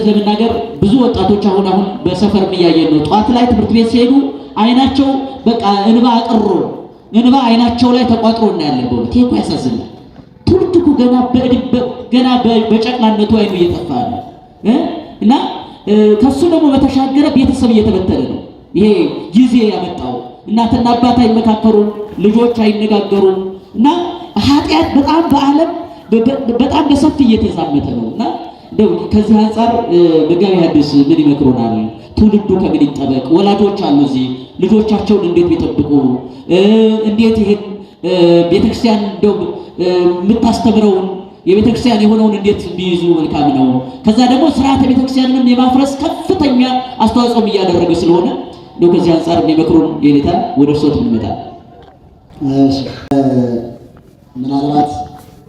ለመናገር ብዙ ወጣቶች አሁን አሁን በሰፈርም እያየን ነው። ጠዋት ላይ ትምህርት ቤት ሲሄዱ አይናቸው በቃ እንባ አቅሮ እንባ አይናቸው ላይ ተቋጥሮ እናያለን። በእውነት ይሄ እኮ ያሳዝናል። ትውልድ እኮ ገና በጨቅላነቱ አይኑ እየጠፋ ነው እና ከሱ ደግሞ በተሻገረ ቤተሰብ እየተበተነ ነው። ይሄ ጊዜ ያመጣው እናትና አባት አይመካከሩም፣ ልጆች አይነጋገሩም እና ኃጢአት በጣም በዓለም በጣም በሰፊ እየተዛመተ ነው እና እንደው ከዚህ አንጻር መጋቤ ሐዲስ ምን ይመክሩናል? ትውልዱ ከምን ይጠበቅ? ወላጆች አሉ እዚህ ልጆቻቸውን እንዴት ቢጠብቁ፣ እንዴት ይሄን ቤተክርስቲያን እንደው የምታስተምረውን የቤተክርስቲያን የሆነውን እንዴት ቢይዙ መልካም ነው? ከዛ ደግሞ ስርዓተ ቤተክርስቲያንንም የማፍረስ ከፍተኛ አስተዋጽኦም እያደረገ ስለሆነ እንደው ከዚህ አንጻር የሚመክሩን የኔታ ወደ እርስዎት ብንመጣ። እሺ፣ ምናልባት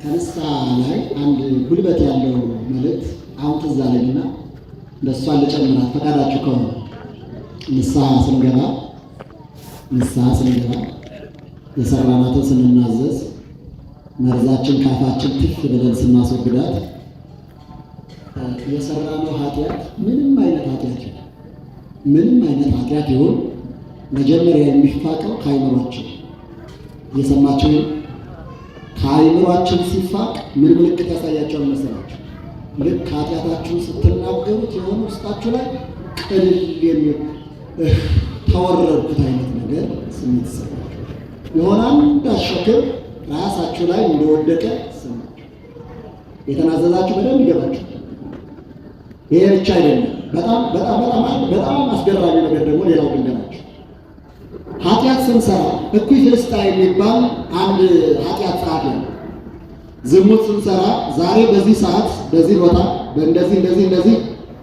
ከንስሐ ላይ አንድ ጉልበት ያለው መልእክት አሁን ትዝ አለኝና እንደሷን ልጨምራት ፈቃዳችሁ ከሆነ። ንስሐ ስንገባ የሰራናትን ስንናዘዝ፣ መርዛችን ካፋችን ትፍ ብለን ስናስወግዳት፣ የሰራነው ኃጢአት ምንም አይነት ኃጢአት ይሁን፣ ምንም አይነት ኃጢአት ይሁን፣ መጀመሪያ የሚፋቀው ከአይምሯችን፣ እየሰማችሁ፣ ከአይምሯችን ሲፋቅ ምን ምልክት ያሳያቸዋል መሰላችሁ? ልክ ኃጢአታችሁን ስትናገሩት የሆነ ውስጣችሁ ላይ ቅልል የሚል ተወረድኩት አይነት ነገር ስሜት ይሰማችሁ። የሆነ አንድ ሸክም ራሳችሁ ላይ እንደወደቀ ይሰማችሁ። የተናዘዛችሁ በደንብ ይገባችሁ። ይሄ ብቻ አይደለም። በጣም በጣም በጣም በጣም አስገራሚ ነገር ደግሞ ሌላው ልንገራችሁ። ኃጢአት ስንሰራ እኩይ ፍልስጣ የሚባል አንድ ኃጢአት ጸሐፊ ነው። ዝሙት ስንሰራ ዛሬ በዚህ ሰዓት በዚህ ቦታ በእንደዚህ እንደዚህ እንደዚህ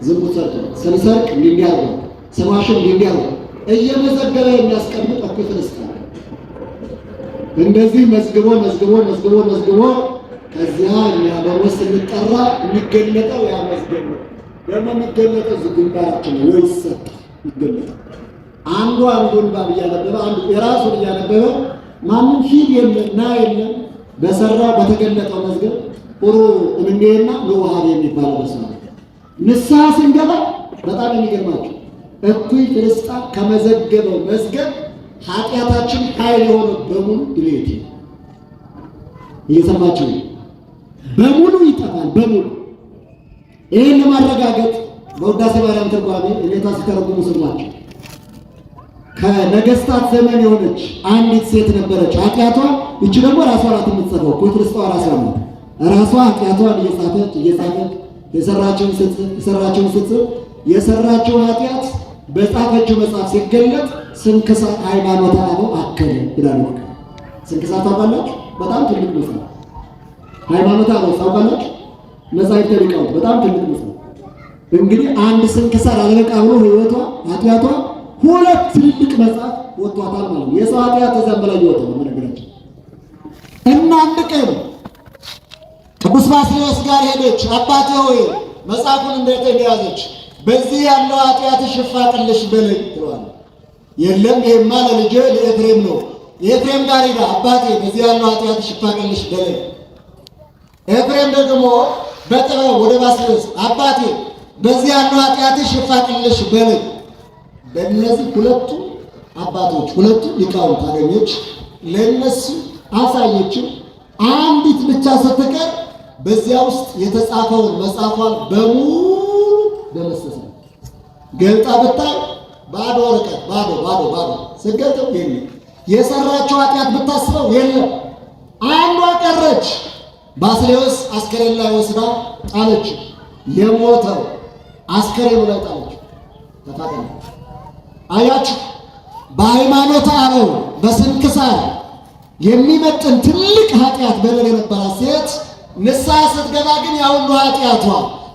ዝሙት ሰርቶ፣ ስንሰርቅ እንዲህ እንዲህ አድርጎ፣ ስንዋሽም እንዲህ እንዲህ አድርጎ እየመዘገበ የሚያስቀምጥ እኩይ ፍልስጣ እንደዚህ መዝግቦ መዝግቦ መዝግቦ መዝግቦ ከዚያ እኛ በሞት ስንጠራ የሚገለጠው ያ መዝገብ ነው። ደግሞ የሚገለጠው እዚህ ግንባራችን ነው ወይ ይሰጣል፣ ይገለጣል። አንዱ አንዱን ባብ እያነበበ፣ አንዱ የራሱን እያነበበ፣ ማንም ሂድ የለም ና የለም፣ በሰራ በተገለጠው መዝገብ ቁሩ እምኔና ንውሃብ የሚባለው በስመ አብ። ንስሐ ስንገባ በጣም የሚገርማቸው እኩይ ፍልስጣ ከመዘገበው መዝገብ ኃጢአታችን ኃይል የሆነ በሙሉ delete፣ እየሰማችሁ፣ በሙሉ ይጠፋል። በሙሉ። ይህን ለማረጋገጥ በውዳሴ ማርያም ትርጓሜ እኔታ ሲተረጉሙ ስሟቸው። ከነገስታት ዘመን የሆነች አንዲት ሴት ነበረች። ኃጢአቷ ይቺ ደግሞ ራሷ ናት የምትጽፈው፣ እኩይ ፍልስጣዋ ራሷ ናት። ራሷ ኃጢአቷን እየጻፈች እየጻፈች የሰራቸውን ስትጽፍ የሰራችው ኃጢአት በጻፈችው መጽሐፍ ሲገለጥ ስንክሳር ሃይማኖተ አበው አከለ ይላሉ። ስንክሳር ታውቃላችሁ? በጣም ትልቅ መጽሐፍ። ሃይማኖተ አበው ታውቃላችሁ? መጻሕፍተ ሊቃውንት በጣም ትልቅ መጽሐፍ። እንግዲህ አንድ ስንክሳር አለበቃ ብሎ ህይወቷ ኃጢአቷ ሁለት ትልልቅ መጽሐፍ ወጥቷታል ማለት ነው። የሰው ኃጢአት ከዚያም በላይ ይወጣል በነገራችን። እና አንድ ቀን ቅዱስ ባስልዮስ ጋር ሄደች። አባቴ ሆይ፣ መጽሐፉን እንዴት እንደያዘች፣ በዚህ ያለው ኃጢአትሽ ይፋቅልሽ በለኝ ትለዋለች። የለም፣ ይሄማ ለልጄ ለኤፍሬም ነው። የኤፍሬም ጋር ሄዳ አባቴ በዚህ ያለው ኃጢአትሽ ይፋቅልሽ በለኝ። ኤፍሬም ደግሞ በጥበብ ወደ ባስልዮስ አባቴ በዚህ ያለው ኃጢአትሽ ይፋቅልሽ በለኝ። በእነዚህ ሁለቱ አባቶች፣ ሁለቱ ሊቃውንት አገኘች፣ ለእነሱ አሳየችው። አንዲት ብቻ ስትቀር በዚያ ውስጥ የተጻፈውን መጽሐፏን በሙሉ ደመሰሰ። ገልጣ ብታይ ባዶ ወረቀት፣ ባዶ ባዶ ባዶ። ስትገልጠው የለም። የሰራችው ኃጢአት ብታስበው የለም። አንዷ ቀረች። ባስሌዎስ አስከሬን ላይ ወስዳ ጣለች። የሞተው አስከሬኑ ላይ ጣለች። ተፋቀለ። አያችሁ፣ በሃይማኖተ አበው በስንክሳር የሚመጥን ትልቅ ኃጢአት በደል የነበራት ሴት ንስሐ ስትገባ ግን ያ ሁሉ ኃጢአቷ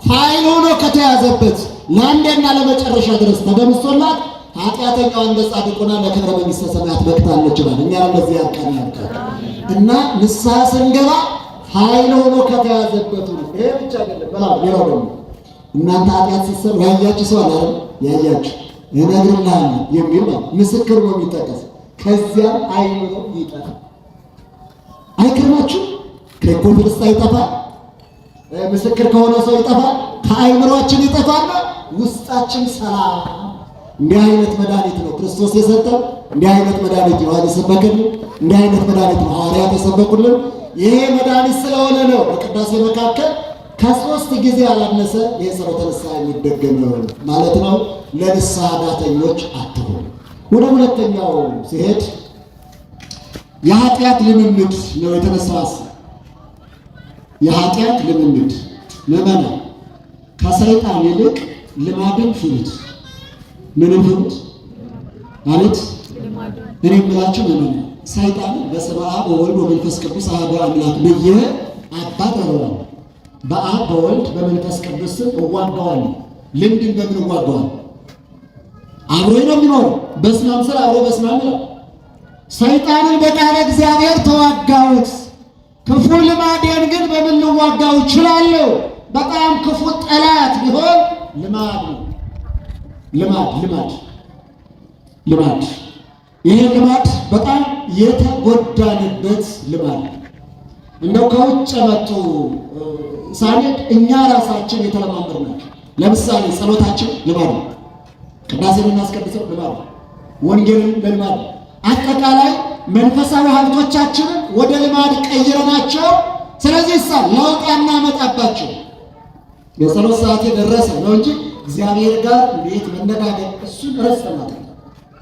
ፋይል ሆኖ ከተያዘበት ለአንዴና ለመጨረሻ ድረስ ተደምሶላት ኃጢአተኛዋ እንደ ጻድቅ ሆና ለክብረ መንግሥተ ሰማያት በቅታለች ይላል። እኛ ለዚህ ያብቃን ያብቃን። እና ንስሐ ስንገባ ፋይል ሆኖ ከተያዘበት ነው። ይሄ ብቻ አይደለም። በላ ሌላው ደግሞ እናንተ ኃጢአት ስትሰሩ ያያችሁ ሰው አለ አይደል? ያያችሁ እነግርልሃለሁ የሚል ማለት ምስክር ነው የሚጠቀስ፣ ከዚያም አይምሮ ይጠፋል። አይገርማችሁ? ከእኩይ ፍልስጣ ይጠፋል። ምስክር ከሆነ ሰው ይጠፋል፣ ከአይምሯችን ይጠፋል፣ ውስጣችን ሰላም። እንዲህ አይነት መድኃኒት ነው ክርስቶስ የሰጠን። እንዲህ አይነት መድኃኒት ዮሐንስ የሰበከልን። እንዲህ አይነት መድኃኒት ነው ሐዋርያት የሰበኩልን። ይሄ መድኃኒት ስለሆነ ነው በቅዳሴ መካከል ከ3 ጊዜ ያላነሰ ይሄ ጸሎተ ንስሐ የሚደገመው ማለት ነው። ለንስሐ ዳተኞች አትሁኑ። ወደ ሁለተኛው ሲሄድ የኃጢአት ልምምድ ነው የተነሳው ሐሳብ። የኃጢአት ልምምድ ምዕመናን ከሰይጣን ይልቅ ልማድን ፍሩት። ምንም ፍሩት ማለት እኔ የምላችሁ ምዕመናን ሰይጣንን በስመ አብ ወወልድ ወመንፈስ ቅዱስ አሐዱ አምላክ ብዬ አባረረዋለሁ። በአብ በወልድ በመንፈስ ቅዱስ ስም እዋጋዋለሁ። ልምድን በምን እዋጋዋለሁ? አብሮኝ ነው የሚኖረው። በስመ አብ ስል አብሮ በስመ አብ ይላል። ሰይጣንን በቃለ እግዚአብሔር ተዋጋሁት። ክፉ ልማዴን ግን በምን ልዋጋው እችላለሁ? በጣም ክፉ ጠላት ቢሆን ልማድ ነው። ልማድ ልማድ ልማድ ይሄ ልማድ በጣም የተጎዳንበት ልማድ ነው። እንደው ከውጭ የመጡ ሳንሄድ እኛ ራሳችን የተለማመድናቸው። ለምሳሌ ጸሎታችን ልማድ ነው። ቅዳሴን የምናስቀድሰው ልማድ ነው። ወንጌልን ለልማድ ነው። አጠቃላይ መንፈሳዊ ሀብቶቻችንን ወደ ልማድ ቀይረናቸው፣ ስለዚህ ለውጥ ያናመጣባቸው። የጸሎት ሰዓት የደረሰ ነው እንጂ እግዚአብሔር ጋር እንዴት መነጋገር እሱን ረስተናል።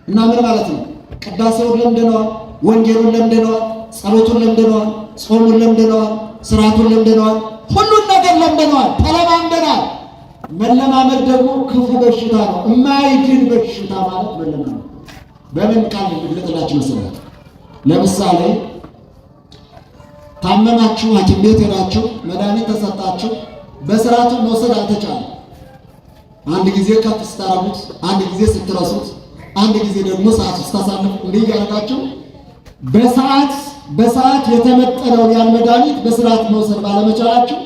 እና ምን ማለት ነው? ቅዳሴውን ለምደነዋል፣ ወንጌሉን ለምደነዋል፣ ጸሎቱን ለምደነዋል፣ ጾሙን ለምደነዋል፣ ስርዓቱን ለምደነዋል፣ ሁሉን ነገር ለምደነዋል፣ ተለማምደናል። መለማመድ ደግሞ ክፉ በሽታ ነው። የማይድን በሽታ ማለት መለማመድ። በምን ቃል ልግለጥላችሁ መሰላችሁ? ለምሳሌ ታመማችሁ፣ ሐኪም ቤት ሄዳችሁ መድኃኒት ተሰጣችሁ፣ በስርዓቱ መውሰድ አልተቻለም። አንድ ጊዜ ከፍ ስታረጉት፣ አንድ ጊዜ ስትረሱት፣ አንድ ጊዜ ደግሞ ሰዓት ስታሳልፉ እንዲህ እያደረጋችሁ በሰዓት የተመጠነውን ያን መድኃኒት በስርዓት መውሰድ ባለመቻላችሁ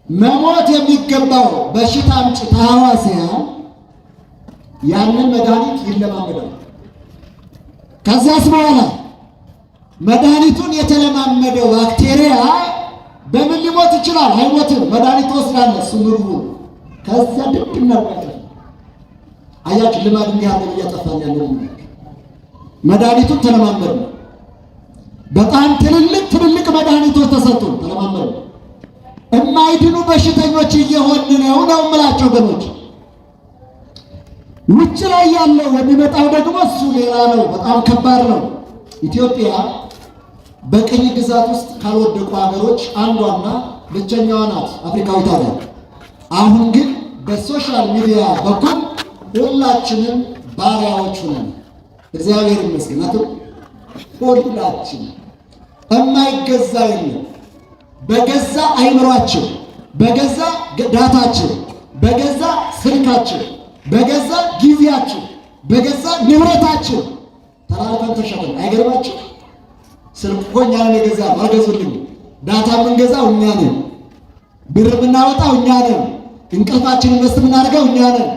መሞት የሚገባው በሽታ አምጪ ተህዋሲያን ያንን መድኃኒት ይለማመዳል። ከዚያስ በኋላ መድኃኒቱን የተለማመደው ባክቴሪያ በምን ሊሞት ይችላል? አይሞትም። መድኃኒት ትወስዳለህ፣ እሱ ምግቡ ከዚያ ድብና አያችሁ፣ ልማድ እንዲህ አለ እያጠፋን ያለው መድኃኒቱን ተለማመድ ነው። በጣም ትልልቅ ትልልቅ መድኃኒቶች ተሰጡን፣ ተለማመድ ነው። የማይድኑ በሽተኞች እየሆንን ነው ነው የምላቸው ወገኖች። ውጭ ላይ ያለው የሚመጣው ደግሞ እሱ ሌላ ነው፣ በጣም ከባድ ነው። ኢትዮጵያ በቅኝ ግዛት ውስጥ ካልወደቁ ሀገሮች አንዷና ብቸኛዋ ናት፣ አፍሪካዊት ሀገር። አሁን ግን በ social media በኩል ሁላችንም ባሪያዎች ሆነን እግዚአብሔር ይመስገን። ሁላችን የማይገዛ የለም። በገዛ አይምሯችን፣ በገዛ data ችን፣ በገዛ ስልካችን፣ በገዛ ጊዜያችን፣ በገዛ ንብረታችን ተላልፈን ተሸጠን። አይገርማችሁ? ስልክ እኮ እኛ ነን የገዛነው፣ አልገዙልኝም። data የምንገዛው እኛ ነን። ብር የምናወጣው እኛ ነን። እንቅልፋችንን invest የምናደርገው እኛ ነን።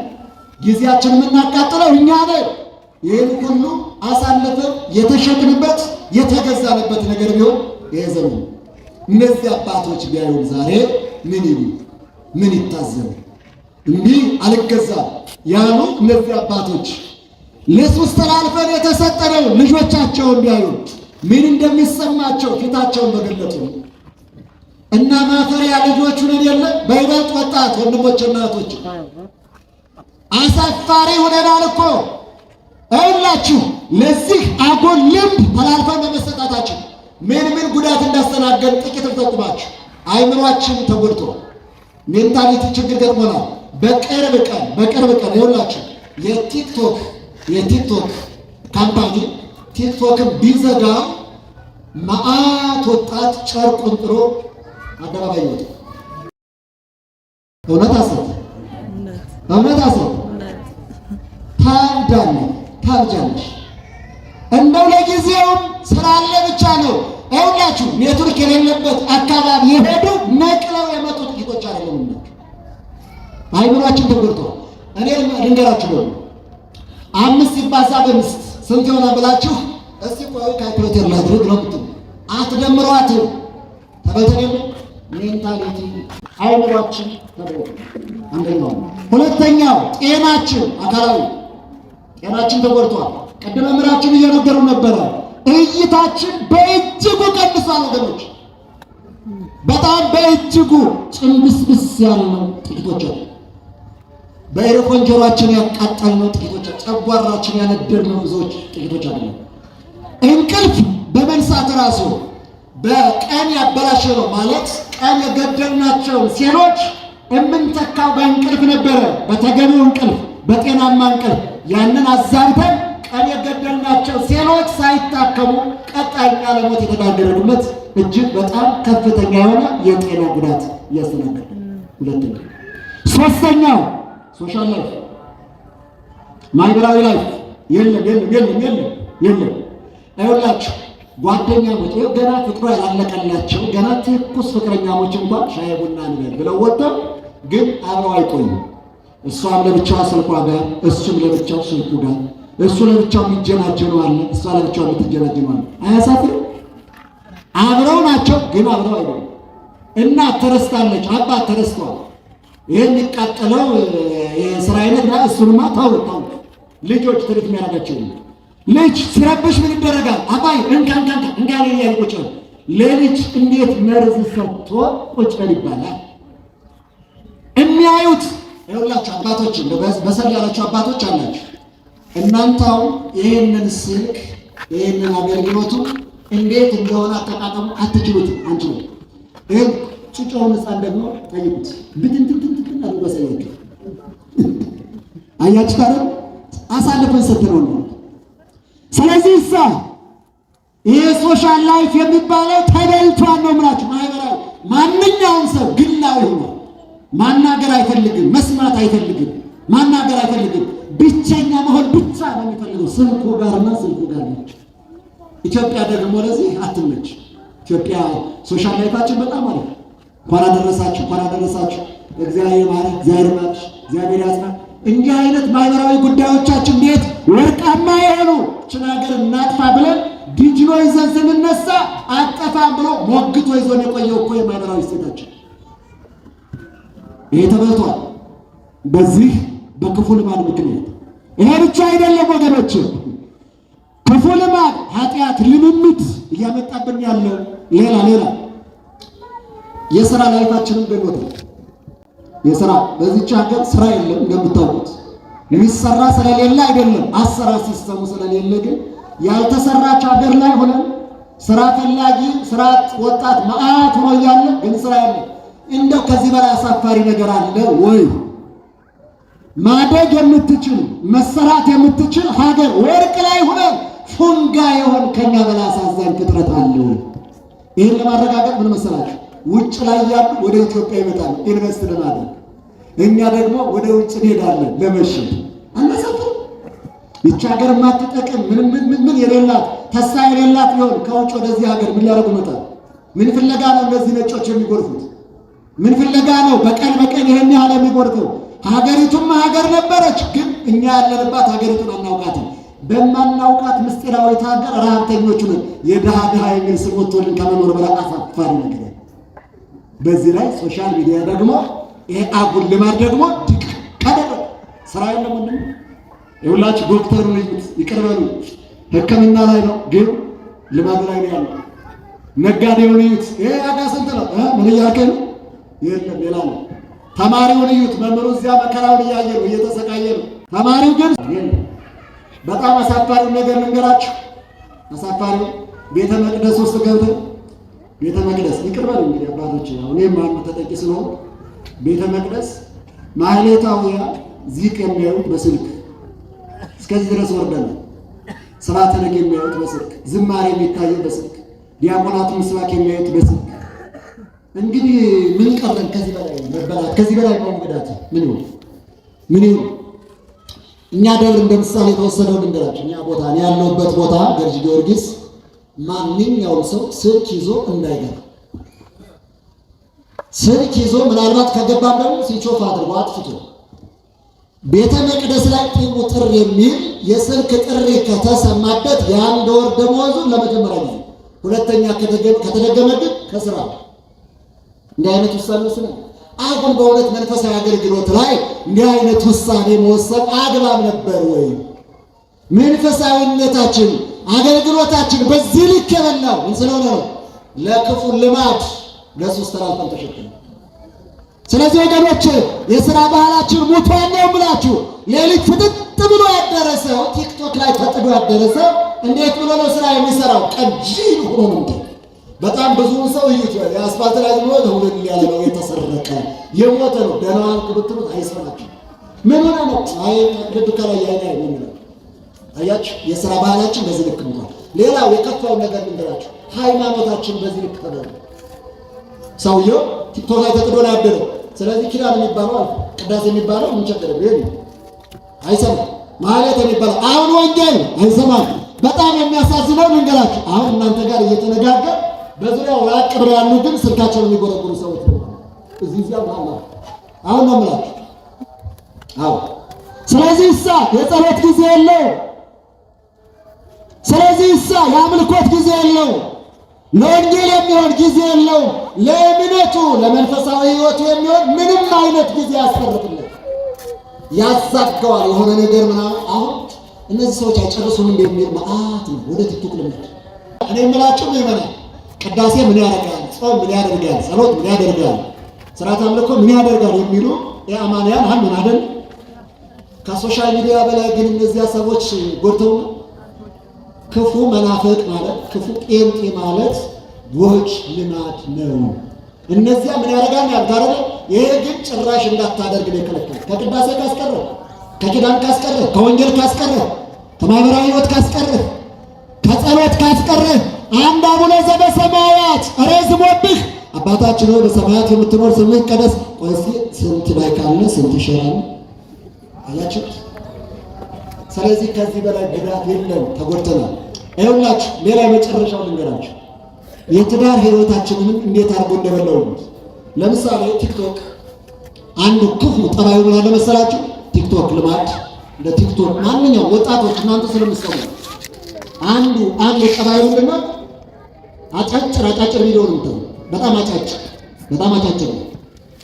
ጊዜያችንን የምናቃጥለው እኛ ነን። ይህን ሁሉ አሳልፈን የተሸጥንበት የተገዛንበት ነገር ቢሆን ይሄ ዘመን እነዚህ አባቶች ቢያዩን ዛሬ ምን ይሉ? ምን ይታዘቡ? እንዲህ አልገዛም ያሉ እነዚህ አባቶች ለሱስ ተላልፈን የተሰጠነው ልጆቻቸውን ቢያዩ ምን እንደሚሰማቸው ፊታቸውን በገለጡ እና ማፈሪያ ልጆች ሁነን የለ በይበልጥ ወጣት ወንድሞችና እህቶች አሳፋሪ ሆነናል እኮ እላችሁ። ለዚህ አጉል ልምድ ተላልፈን በመሰጣታችን ምን ምን ጉዳት እንዳስተናገድ ጥቂት ልጠቁማችሁ። አይምሯችን ተጎድቶ mentality ችግር ገጥሞናል። በቅርብ ቀን ይኸውላችሁ የቲክቶክ company ቲክቶክን ቢዘጋ መዓት ወጣት ጨርቁን ጥሎ አደባባይ ይወጣል። እውነት ሐሰት? እውነት ሐሰት? ታብዳለህ፣ ታብጃለሽ። እንደው ለጊዜውም ስላለ ብቻ ነው። ይኸውላችሁ ኔትወርክ የሌለበት አካባቢ የሄዱ ነቅለው የመጡ ጥቂቶች አይደለም። አይምሯችን ተጎድቷል። እኔ ልንገራችሁ ደግሞ 5 ሲባዛ በ5 ስንት ይሆናል ብላችሁ እስቲ ቆይ ካልኩሌተር ላድርግ ነው የምትሉ። አትደምሯትም። ተበልተን የለ Mentality አይምሯችን ተጎድቷል። አንደኛው። ሁለተኛው ጤናችን፣ አካላዊ ጤናችን ተጎድቷል። ቅድም መምህራችን እየነገሩ ነበረ። እይታችን በእጅጉ ቀንሷል ወገኖች፣ በጣም በእጅጉ ጭንብስብስ ያልነው ጥቂቶች አሉ። በ earphone ጆሯችን ያቃጠልነው ጥቂቶች፣ ጨጓራችን ያነደድነው ብዙዎች ጥቂቶች አይደለም። እንቅልፍ በመንሳት ራሱ በቀን ያበላሸነው ማለት ቀን የገደልናቸውን ሴሎች የምንተካው በእንቅልፍ ነበረ። በተገቢው እንቅልፍ፣ በጤናማ እንቅልፍ ያንን አዛብተን ቀን የገደልናቸው ሴሎች ሳይታከሙ ቀጣይኛ ለሞት የተዳረጉበት እጅግ በጣም ከፍተኛ የሆነ የጤና ጉዳት እያስተናገደ ሁለተኛ። ሶስተኛው social life ማህበራዊ life የለም የለም የለም የለም የለም። አይውላችሁ ጓደኛሞች ይኸው ገና ፍቅሩ ያላለቀላቸው ገና ትኩስ ፍቅረኛሞች እንኳን ሻይ ቡና እንበል ብለው ወጥተው ግን አብረው አይቆዩም። እሷም ለብቻዋ ስልኳ ጋር፣ እሱም ለብቻው ስልኩ ጋር፣ እሱ ለብቻው የሚጀናጀኑ አለ፣ እሷ ለብቻው የምትጀናጀኑ አለ። አያሳፍርም? አብረው ናቸው ግን አብረው አይደሉም። እናት ተረስታለች፣ አባት ተረስተዋል። ይህ የሚቃጠለው የስራ አይነት እሱንማ ተው ተው። ልጆች ትርፍ የሚያደርጋቸው ልጅ ሲረብሽ ምን ይደረጋል? አባይ እንካ እንካ እንካ እንካ እያለ ቁጭ በል። ለልጅ እንዴት መርዝ ሰጥቶ ቁጭ በል ይባላል? የሚያዩት ይኸውላችሁ፣ አባቶች በሰል ያላችሁ አባቶች አላችሁ። እናንተው ይህንን ስልክ ይህንን አገልግሎቱ እንዴት እንደሆነ አጠቃቀሙ አትችሉትም፣ አንችሉም። ይህን ጩጮውን ሕፃን ደግሞ ጠይቁት። ብትንትንትንትን አድርጎ አሳያችሁ። አያችሁ ታዲያ አሳልፈን ሰጥነው ነው። ስለዚህ እሳ ይሄ social life የሚባለው ተበልቷል ነው የምላችሁ። ማህበራዊ ማንኛውም ሰው ግላዊ ሆኗል። ማናገር አይፈልግም፣ መስማት አይፈልግም፣ ማናገር አይፈልግም። ብቸኛ መሆን ብቻ ነው የሚፈልገው። ስልኩ ጋርና ስልኩ ጋር ነች። ኢትዮጵያ ደግሞ ለዚህ አትመች። ኢትዮጵያ social life ኣችን በጣም አሪፍ። እንኳን አደረሳችሁ፣ እንኳን አደረሳችሁ። እግዚአብሔር ይማርህ፣ እግዚአብሔር ይማርሽ፣ እግዚአብሔር ያጽና። እንዲህ አይነት ማህበራዊ ጉዳዮቻችን እንዴት ወርቃማ የሆኑ ችን ሀገር እናጥፋ ብለን ዲጅኖ ይዘን ስንነሳ አጠፋም ብሎ ሞግቶ ይዞን የቆየው እኮ የማህበራዊ እሴታችን ይሄ ተበልቷል። በዚህ በክፉ ልማድ ምክንያት ይሄ ብቻ አይደለም ወገኖች፣ ክፉ ልማድ፣ ኃጢአት፣ ልምምድ እያመጣብን ያለው ሌላ ሌላ የስራ life ኣችንን ገሎታል። የስራ በዚች ሀገር ስራ የለም እንደምታውቁት፣ የሚሰራ ስለሌለ አይደለም፣ አሰራር system ኡ ስለሌለ ግን ያልተሰራች ሀገር ላይ ሆነን ስራ ፈላጊ ስራ ወጣት መዓት ሆኖ እያለ ግን ስራ የለም። እንደው ከዚህ በላይ አሳፋሪ ነገር አለ ወይ? ማደግ የምትችል መሰራት የምትችል ሀገር ወርቅ ላይ ሆነን ፉንጋ የሆን ከኛ በላይ አሳዛኝ ፍጥረት አለ ወይ? ይህን ለማረጋገጥ ምን መሰላችሁ? ውጭ ላይ ያሉ ወደ ኢትዮጵያ ይመጣሉ invest ለማድረግ፣ እኛ ደግሞ ወደ ውጭ እንሄዳለን ለመሸጥ። አናሳፍርም? ይቺ ሀገር የማትጠቅም ምን ምን ምን የሌላት ተስፋ የሌላት ቢሆን ከውጭ ወደዚህ ሀገር ምን ሊያደርጉ ይመጣሉ? ምን ፍለጋ ነው እነዚህ ነጮች የሚጎርፉት? ምን ፍለጋ ነው በቀን በቀን ይሄን ያህል የሚጎርፈው? ሀገሪቱም ሀገር ነበረች፣ ግን እኛ ያለንባት ሀገሪቱን አናውቃትም። በማናውቃት ምስጢራዊት ሀገር ረሀብተኞቹ ነን። የድሃ ድሃ የሚል ስም ወጥቶልን ከመኖር በላይ አሳፋሪ ነገር። በዚህ ላይ social media ደግሞ ይሄ አጉል ልማድ ደግሞ ድቅ ካደረገ ስራ የለም። ወንድም ይኸውላችሁ ዶክተሩን እዩት፣ ይቅር በሉ ሕክምና ላይ ነው፣ ግን ልማድ ላይ ነው ያለው። ነጋዴውን እዩት፣ ይሄ ዋጋ ስንት ነው? ምን እያልከኝ ነው? የለም ሌላ ነው። ተማሪውን እዩት፣ መምህሩ እዚያ መከራውን እያየ ነው፣ እየተሰቃየ ነው። ተማሪው ግን የለም። በጣም አሳፋሪው ነገር ልንገራችሁ። አሳፋሪው ቤተ መቅደስ ውስጥ ገብተው ቤተ መቅደስ ይቅር በሉ እንግዲህ አባቶች፣ አሁን እኔም አንዱ ተጠቂ ስለሆንኩ ቤተ መቅደስ ማህሌታውያ ዚቅ የሚያዩት በስልክ እስከዚህ ድረስ ወርደናል። ስርዓተ ነግ የሚያዩት በስልክ፣ ዝማሬ የሚታየው በስልክ፣ ዲያቆናቱ ምስባክ የሚያዩት በስልክ። እንግዲህ ምን ቀረን? ከዚህ በላይ መበላት፣ ከዚህ በላይ መጉዳት ምን ይሁን ምን ይሁን? እኛ ደብር እንደ ምሳሌ የተወሰደው ልንገራችሁ። እኛ ቦታ እኔ ያለሁበት ቦታ ገርጂ ጊዮርጊስ ማንኛውም ሰው ስልክ ይዞ እንዳይገባ ስልክ ይዞ ምናልባት ከገባም ደግሞ switch off አድርጎ አጥፍቶ ቤተ መቅደስ ላይ ጥሩ ጥር የሚል የስልክ ጥሪ ከተሰማበት የአንድ ወር ደመወዙን ለመጀመሪያ ጊዜ፣ ሁለተኛ ከተደገመ ግን ከስራ እንዲህ አይነት ውሳኔ ወስነን አሁን በእውነት መንፈሳዊ አገልግሎት ላይ እንዲህ አይነት ውሳኔ መወሰን አግባብ ነበር ወይ? መንፈሳዊነታችን አገልግሎታችን በዚህ ልክ የበላው ምን ስለሆነ ነው? ለክፉ ልማድ ለሱስ ተላልፈን ተሸክመን። ስለዚህ ወገኖች የሥራ ባህላችን ሙቷን ነው ብላችሁ ሌሊት ፍጥጥ ብሎ ያደረ ሰው፣ ቲክቶክ ላይ ተጥዶ ያደረ ሰው እንዴት ብሎ ነው ስራ የሚሰራው? ቀጂል ሆኖ ነው። በጣም ብዙውን ሰው እዩት። የአስፋልት ላይ ዝም ብሎ ሁለት ያለ ነው፣ የተሰረቀ የሞተ ነው። ደህና ዋልክ ብትሉት አይሰማችሁም። ምን ሆነ ነው? አይ ልብ ከላይ ያይ ነው የሚለው። አያችሁ፣ የሥራ ባህላችን በዚህ ልክ ሙቷል። ሌላው የከፋውን ነገር ልንገራችሁ፣ ሃይማኖታችን በዚህ ልክ ተበላ። ሰውየው ቲክቶክ ላይ ተጥዶ ነው ያደረው። ስለዚህ ኪዳን የሚባለው አልፎ ቅዳሴ የሚባለው ምን ቸገረው? ይሄ አይሰማም። ማለት የሚባለው አሁን ወንጌል አይሰማም። በጣም የሚያሳዝነው ልንገራችሁ፣ አሁን እናንተ ጋር እየተነጋገር በዙሪያው ራቅ ብለው ያሉ ግን ስልካቸውን የሚጎረጉሩ ሰዎች ነው። እዚህ እዚያ ማለት አሁን ነው የምላችሁ። አዎ፣ ስለዚህ እሳ የጸሎት ጊዜ የለው። ስለዚህ እሳ የአምልኮት ጊዜ የለው። ለወንጌል የሚሆን ጊዜ የለው። ለእምነቱ ለመንፈሳዊ ሕይወቱ የሚሆን ምንም አይነት ጊዜ ያስፈርጥለት ያዛጋዋል የሆነ ነገር ምናምን። አሁን እነዚህ ሰዎች አይጨርሱም እንደሚል መዓት ነው ወደ ቲክቶክ ልምድ። እኔ የምላችሁ ምዕመናን፣ ቅዳሴ ምን ያደርጋል፣ ጾም ምን ያደርጋል፣ ጸሎት ምን ያደርጋል፣ ስርዓተ አምልኮ ምን ያደርጋል የሚሉ የአማንያን አሉን አይደል? ከ social media በላይ ግን እነዚያ ሰዎች ጎድተው ነው። ክፉ መናፍቅ ማለት ክፉ ጴንጤ ማለት ጎጅ ልማድ ነው። እነዚያ ምን ያደርጋል ያሉት አይደል? ይሄ ግን ጭራሽ እንዳታደርግ ነው የከለከለው። ከቅዳሴ ካስቀረ፣ ከኪዳን ካስቀረ፣ ከወንጌል ካስቀረ፣ ከማህበራዊ ሕይወት ካስቀረ፣ ከጸሎት ካስቀረ፣ አንድ አቡነ ዘበሰማያት ረዝሞብህ አባታችን ሆይ በሰማያት የምትኖር ስምህ ይቀደስ። ቆይ እስኪ ስንት ላይ ካለ ስንት ይሸራል? አያችሁት? ስለዚህ ከዚህ በላይ ጉዳት የለም። ተጎድተናል። ይኸውላችሁ ሌላ የመጨረሻው ልንገራችሁ፣ የትዳር ህይወታችንንም እንዴት አድርጎ እንደበላው። ለምሳሌ ቲክቶክ አንዱ ክፉ ጠባዩ ምን አለ መሰላችሁ? ቲክቶክ ልማድ እንደ ቲክቶክ ማንኛውም ወጣቶች እናንተ ስለምትሰሙ አንዱ አንዱ ጠባዩ ምንድን ነው? አጫጭር አጫጭር ቪዲዮ ነው የምታዩት። በጣም አጫጭር በጣም አጫጭር ነው።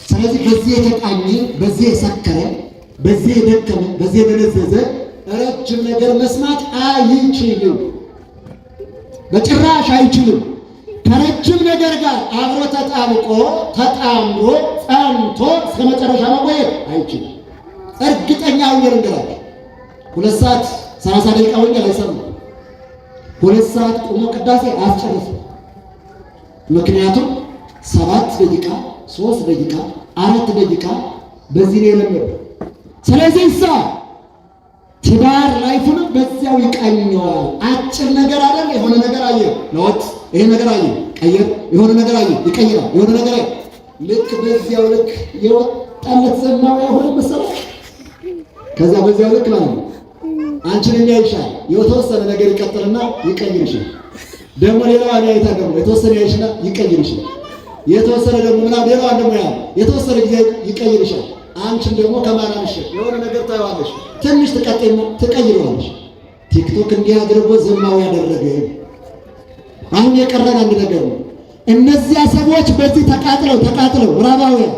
ስለዚህ በዚህ የተቃኘ፣ በዚህ የሰከረ፣ በዚህ የደከመ፣ በዚህ የደነዘዘ ረጅም ነገር መስማት አይችልም፣ በጭራሽ አይችልም። ከረጅም ነገር ጋር አብሮ ተጣብቆ ተጣምሮ ጸንቶ እስከ መጨረሻ መቆየት አይችልም። እርግጠኛ ሆኜ ልንገራችሁ፣ 2 ሰዓት 30 ደቂቃ ወንጌል አይሰማም። 2 ሰዓት ቆሞ ቅዳሴ አያስጨርስም። ምክንያቱም 7 ደቂቃ፣ 3 ደቂቃ፣ 4 ደቂቃ በዚህ ነው የለመደው። ስለዚህ እሳ ትዳር life ኡንም በዚያው ይቃኘዋል። አጭር ነገር አይደል? የሆነ ነገር አየ ለወጥ፣ ይሄ ነገር አየ ቀየር፣ የሆነ ነገር አየ ይቀይራል፣ የሆነ ነገር አየ ልክ በዚያው ልክ የወጣለት ዘማዊ አይሆንም መሰለህ። ከዛ በዚያው ልክ ማለት ነው አንቺን የሚያይሻል የተወሰነ ነገር ይቀጥልና ይቀይርሻል። ደግሞ ሌላዋን ያይታ ደግሞ የተወሰነ ያይሽና ይቀይርሻል። የተወሰነ ደግሞ ምናምን ሌላዋን ደግሞ ያ የተወሰነ ጊዜ ይቀይርሻል። አንቺን ደግሞ ከማናንሽ የሆነ ነገር ታይዋለሽ፣ ትንሽ ትቀጥይና ትቀይረዋለሽ። ቲክቶክ እንዲህ አድርጎ ዘማዊ ያደረገ። አሁን የቀረን አንድ ነገር ነው። እነዚያ ሰዎች በዚህ ተቃጥለው ተቃጥለው ምዕራባውያን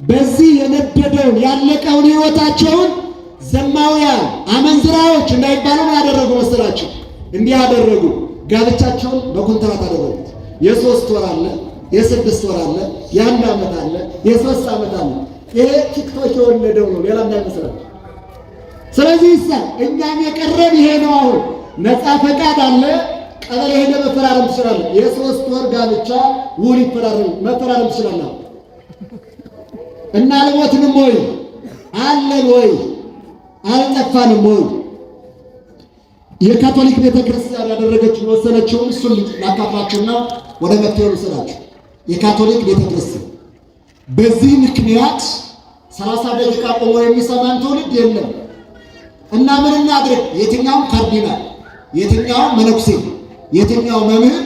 በዚህ የነደደውን ያለቀውን ሕይወታቸውን ዘማውያን አመንዝራዎች እንዳይባሉ ምን አደረጉ መሰላችሁ? እንዲህ አደረጉ። ጋብቻቸውን በኮንትራት አደረጉት። የ3 ወር አለ፣ የ6 ወር አለ፣ የ1 ዓመት አለ፣ የ3 ዓመት አለ። ይሄ ቲክቶክ የወለደው ነው፣ ሌላ እንዳይመስላችሁ። ስለዚህ እሳ እኛም የቀረን ይሄ ነው። አሁን ነፃ ፈቃድ አለ። ቀበሌ ሄደህ መፈራረም ትችላለህ። የ3 ወር ጋብቻ ውል ይፈራረም መፈራረም ትችላለህ። እና አልሞትንም ወይ አለን ወይ አልጠፋንም ወይ? የካቶሊክ ቤተክርስቲያን ያደረገችው የወሰነችውን እሱን ላካፍላችሁና ወደ መፍትሄው ልውሰዳችሁ። የካቶሊክ ቤተክርስቲያን በዚህ ምክንያት 30 ደቂቃ ቆሞ የሚሰማን ትውልድ የለም። እና ምን እናድርግ? የትኛውም ካርዲናል፣ የትኛውም መነኩሴ፣ የትኛው መምህር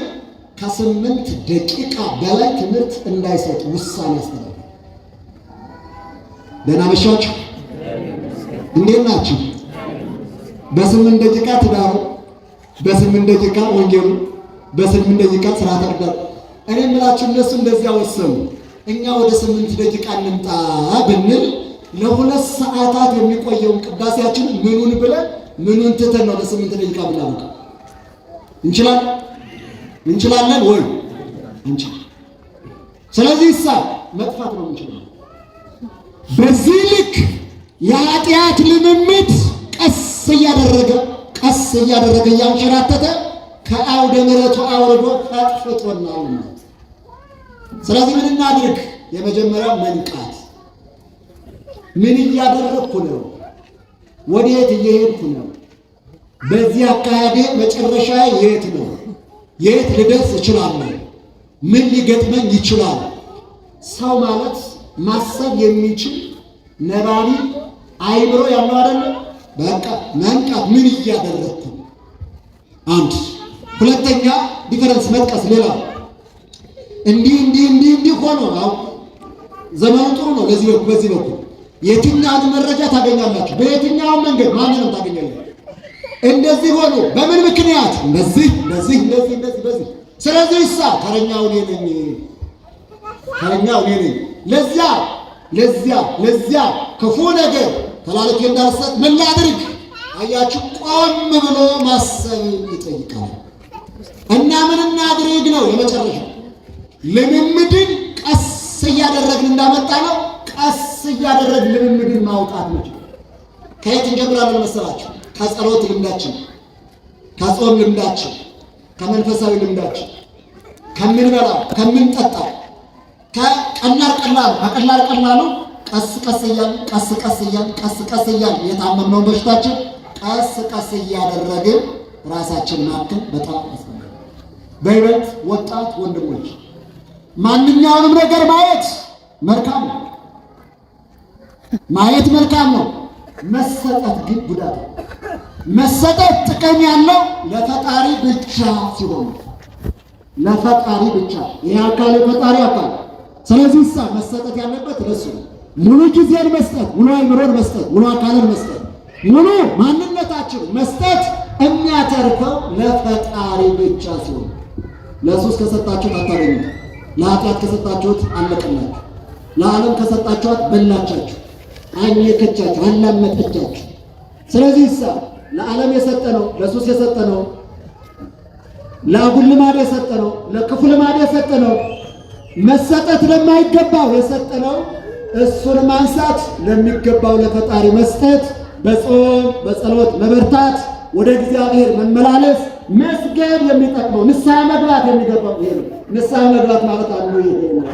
ከ8 ደቂቃ በላይ ትምህርት እንዳይሰጥ ውሳኔ ያስተላልፋል። ደህና መሻችሁ? እንዴት ናችሁ? በ8 ደቂቃ ትዳሩ፣ በ8 ደቂቃ ወንጌሉ፣ በ8 ደቂቃ ስርዓተ ቅዳሴ። እኔ የምላችሁ እነሱ እንደዚያ ወሰኑ። እኛ ወደ 8 ደቂቃ እንምጣ ብንል ለ2 ሰዓታት የሚቆየውን ቅዳሴያችን ምኑን ብለን ምኑን ትተን ነው ለ8 ደቂቃ ብናበቃ? እንችላለን እንችላለን ወይ? እንችላለን። ስለዚህ እሳ መጥፋት ነው የምንችለው። በዚህ ልክ የኃጢአት ልምምድ ቀስ እያደረገ ቀስ እያደረገ እያንሸራተተ ከአውደ ምሕረቱ አውርዶ ፈጥፍጦናል። ስለዚህ ምን እናድርግ? የመጀመሪያው መንቃት። ምን እያደረግኩ ነው? ወዴት እየሄድኩ ነው? በዚህ አካሄዴ መጨረሻ የት ነው? የት ልደርስ እችላለሁ? ምን ሊገጥመኝ ይችላል? ሰው ማለት ማሰብ የሚችል ነባቢ አይምሮ ያለው አይደለም። በቃ መንቃት፣ ምን እያደረግኩ አንድ። ሁለተኛ difference መጥቀስ፣ ሌላ እንዲህ እንዲህ እንዲህ እንዲህ ሆኖ አሁን ዘመኑ ጥሩ ነው። ለዚህ በኩል በዚህ በኩል የትኛውን መረጃ ታገኛላችሁ? በየትኛውም መንገድ ማንንም ታገኛላችሁ። እንደዚህ ሆኖ በምን ምክንያት እንደዚህ እንደዚህ እንደዚህ እንደዚህ በዚህ። ስለዚህ እሳ ተረኛው እኔ ነኝ፣ ተረኛው እኔ ነኝ። ለዚያ ለዚያ ለዚያ ክፉ ነገር ተላልፌ እንዳልሰጥ ምን ላድርግ? አያችሁ፣ ቆም ብሎ ማሰብ ይጠይቃል። እና ምን እናድርግ ነው የመጨረሻው። ልምምድን ቀስ እያደረግን እንዳመጣ ነው። ቀስ እያደረግን ልምምድን ማውጣት ነው። ከየት እንጀምራለን መሰላችሁ? ከጸሎት ልምዳችን፣ ከጾም ልምዳችን፣ ከመንፈሳዊ ልምዳችን፣ ከምንበላው፣ ከምንጠጣው፣ ከቀላል ቀላሉ ከቀላል ቀላሉ ቀስ ቀስ እያልን ቀስ ቀስ እያልን ቀስ ቀስ እያልን የታመምነውን በሽታችን ቀስ ቀስ እያደረግን ራሳችን ማከም በጣም አስፈላጊ። በይበልጥ ወጣት ወንድሞች ማንኛውንም ነገር ማየት መልካም ነው። ማየት መልካም ነው። መሰጠት ግን ጉዳት ነው። መሰጠት ጥቅም ያለው ለፈጣሪ ብቻ ሲሆን ለፈጣሪ ብቻ። ይሄ አካል የፈጣሪ አካል። ስለዚህ እሳ መሰጠት ያለበት ለሱ ነው። ሙሉ ጊዜን መስጠት፣ ሙሉ አይምሮን መስጠት፣ ሙሉ አካልን መስጠት፣ ሙሉ ማንነታችን መስጠት የሚያተርፈው ለፈጣሪ ብቻ ሲሆን፣ ለሱስ ከሰጣችሁት አታገኙት። ለኃጢአት ከሰጣችሁት አለቀላችሁ። ለዓለም ከሰጣችኋት በላቻችሁ፣ አኘከቻችሁ፣ አላመጠቻችሁ። ስለዚህ እሳ ለዓለም የሰጠነው ለሱስ የሰጠነው ለአጉል ልማድ የሰጠነው ለክፉ ልማድ የሰጠነው መሰጠት ለማይገባው የሰጠነው እሱን ማንሳት ለሚገባው ለፈጣሪ መስጠት፣ በጾም በጸሎት መበርታት፣ ወደ እግዚአብሔር መመላለስ፣ መስገድ የሚጠቅመው ንስሐ መግባት የሚገባው ይሄ ነው። ንስሐ መግባት ማለት አንዱ ይሄ ነው።